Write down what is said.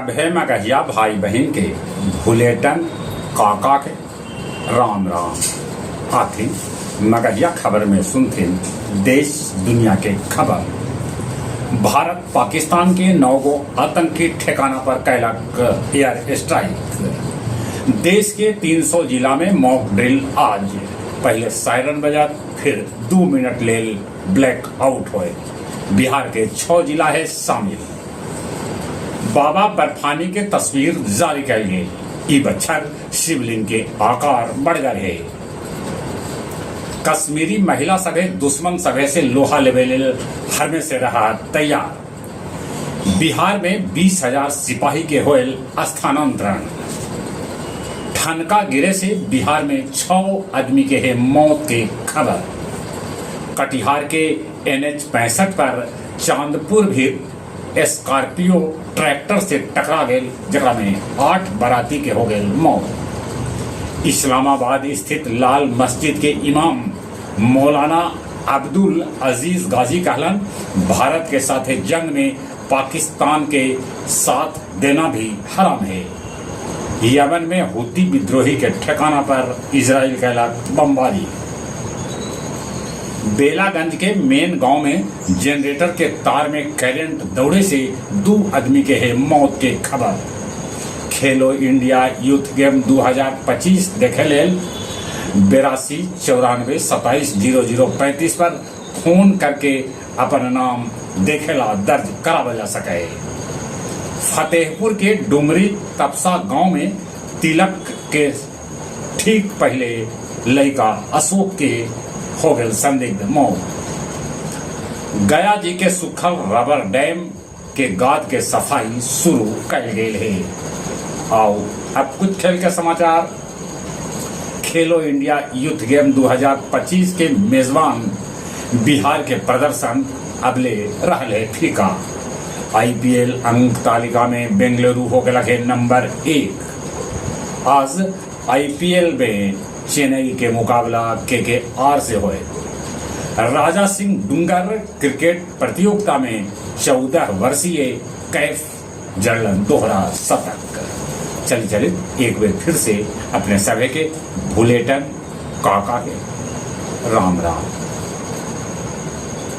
सभे मगहिया भाई बहिन के भुलेटन काका के राम राम। आथिन मगहिया खबर में सुनथिन देश दुनिया के खबर। भारत पाकिस्तान के नौ गो आतंकी ठिकाना पर कैलक एयर स्ट्राइक। देश के 300 जिला में मॉक ड्रिल आज। पहले सायरन बजत, फिर 2 मिनट लेल ब्लैक आउट होए। बिहार के 6 जिला है शामिल। बाबा बर्फानी के तस्वीर जारी कैल गेल। ई बच्छर शिवलिंग के आकार बढ़ है। कश्मीरी महिला सभे दुश्मन सभे से लोहा लेवे लेल हरमे से रहा तैयार। बिहार में 20,000 सिपाही के होयल स्थानांतरण। ठनका गिरे से बिहार में 6 आदमी के है मौत के खबर। कटिहार के NH 65 पर चांदपुर भी स्कॉर्पियो ट्रैक्टर से टकरा गेल, जकरा में 8 बाराती के हो गेल मौत। इस्लामाबाद स्थित लाल मस्जिद के इमाम मौलाना अब्दुल अजीज गाजी कहलन, भारत के साथ जंग में पाकिस्तान के साथ देना भी हराम है। यमन में हूती विद्रोही के ठिकाना पर इजराइल कैलक बमबारी। बेलागंज के मेन गांव में जनरेटर के तार में करंट दौड़े से 2 आदमी के है मौत के खबर। खेलो इंडिया यूथ गेम 2025 देखे लेल 82 94 27 0 0 35 पर फोन करके अपन नाम देखेला दर्ज करावल जा सके। फतेहपुर के डुमरी तपसा गांव में तिलक के ठीक पहले लड़का अशोक के हो गए संदिग्ध मौत। गया जी के सुखल रबर डैम के गाद के सफाई शुरू कल गेल है। आओ अब कुछ खेल के समाचार। खेलो इंडिया यूथ गेम 2025 के मेजबान बिहार के प्रदर्शन अबले रहले फीका। आईपीएल अंक तालिका में बेंगलुरु हो गया है नंबर 1। आज आईपीएल में चेन्नई के मुकाबला केकेआर से होए। राजा सिंह डूंगर क्रिकेट प्रतियोगिता में 14 वर्षीय कैफ जड़लन दोहरा शतक। चल चले एक बार फिर से अपने सभे के भुलेटन काका के राम राम।